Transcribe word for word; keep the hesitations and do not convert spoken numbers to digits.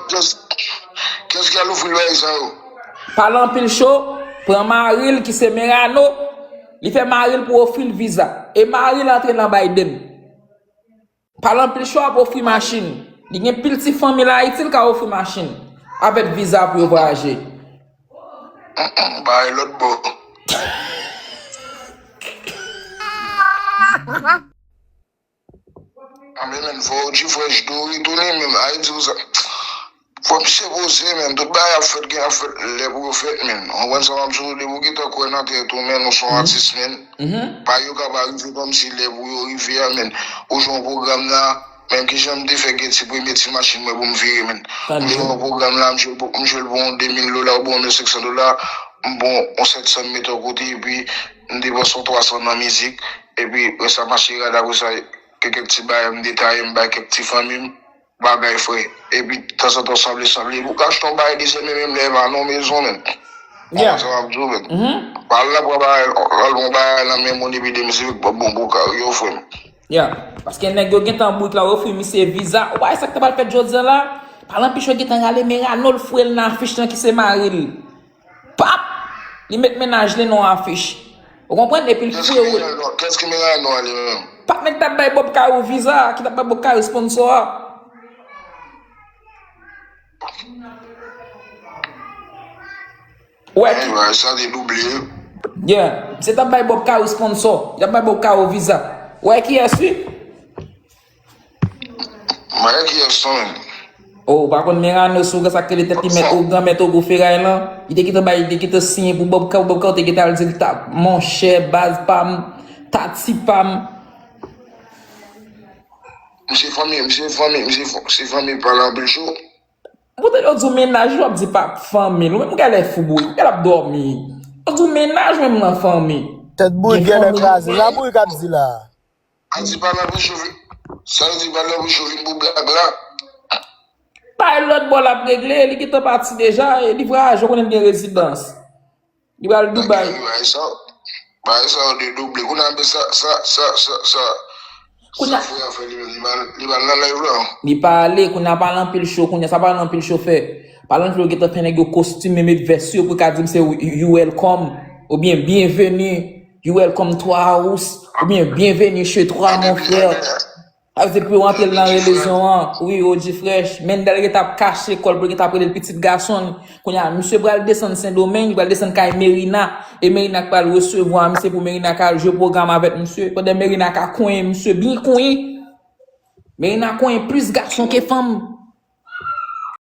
Kiyès kiyès ki al ofri l bagay sa yo? Pale anpil cho, pran mari l ki se Merano, li fè mari l pou ofri l viza. E mari l antre nan Biden. Pale anpil cho ap ofri machin. Li gen pil ti fanmi l Ayiti, l ka ofri machin. Avèk viza pou yo vwayaje. Bay lòt bò. Anben menn, fò G-Fresh do retounen menn. Ayiti ou sa. Fò misye poze menn. Tout bagay ap fèt gen ap fèt lè pou yo fèt menn. Ou konprann sa m ap di w, depi w gentan kwè nan tèt ou menn, ou se yon atis menn. Bagay yo ka pa rive kòmsi lè pou yo rive a menn. Ou jwenn yon pwogram la, menm kijan m te fè gen ti premye ti machin mwen pou m vire menn. M jwenn yon pwogram la, m jwenn l pou yon de mil dola oubyen yon mil senk san dola, m bon yon sèt san m mete yon kote epi m depanse yon twa san nan mizik. Epi rès la mache rad apre sa, gen kèk ti bagay m detaye, m bay kèk ti fanmi m, bagay frè. Epi tanzantan sanble sanble, ou ka achte yon bagay dezyèm men menm lè e pa nan yon mezon menn. Ou konprann sa m ap di w menn? Pral la pran bagay, pral pran bagay nan men moun epi de mizik bon bon bokari yo frè m. Ya, paske nèg yo gentan bout la ofri misye viza. Ou pa wè sa k ta pral fèt jodi a la? Pale anpil cho gentan rale Merano l fwe l nan afich lan ki se mari l. Pap! Li met mennaj li nan afich. Ou konprann? Epi l fwe w. Kiyès ki Merano a li menm? Pap nèg t ap bay Bob Caro viza, ki t ap bay Bob Caro sponsor a. Ou wè ki. Bagay sa te double. Yeah, se t ap bay Bob Caro sponsor, li t ap bay Bob Caro viza. Ou wè kiyès wi? Mwen kiyès tou menm? Oh, ou pa konn Merano sou sa k rele tèt li mèt Ogan, mèt Ogo Feray lan? Li te gentan bay, li te gentan siyen pou Bob Caro, Bob Caro te gentan al di l ta, monchè, baz pa m, tati pa m. Misye fanmi, misye fanmi, misye se fanmi pale anpil cho. Poutèt yo di w mennaj li, w ap di pa fanmi l. Ou menm ou genlè fou bourik, ou genlè ap dòmi. Yo di w mennaj, ou menm nan fanmi. Tèt bourik genlè kraze. Sa bourik ap di la. Sa di pa nan pechove. Sa di pa nan pechove pou blag la. Bay lòt bò l ap regle, li gentan pati deja, e li vwayaje, ou konnen l gen rezidans. Li pral Dubai. Bagay sa, bagay sa yo de double. Kounye a sa, sa, sa, sa, sa. Sa frè a fè li menm, li pa, li pa nan live la. Li pa ale, kounye a pale anpil cho, kounye a sa pale anpil cho fè. Pale anpil cho gentan fè nèg yo kostime, met vès yo pou ka di m se you welcome, oubyen bienvenue, you welcome to our house, oubyen bienvenue chez toi mon frère. Sa vle di pou yo antre l nan relezyon an. Wi, O G Fresh. Mendel gentan ap kache kò l pou l gentan ap rele l pitit gason l. Kounye a, misye pral desann Sendomeng, li pral desann kay Merina. E Merina k pral resevwa misye pou Merina ka al jwe pwogram avèk misye. Pandan Merina ka konyen misye byen konyen. Merina konyen plis gason ke fanm.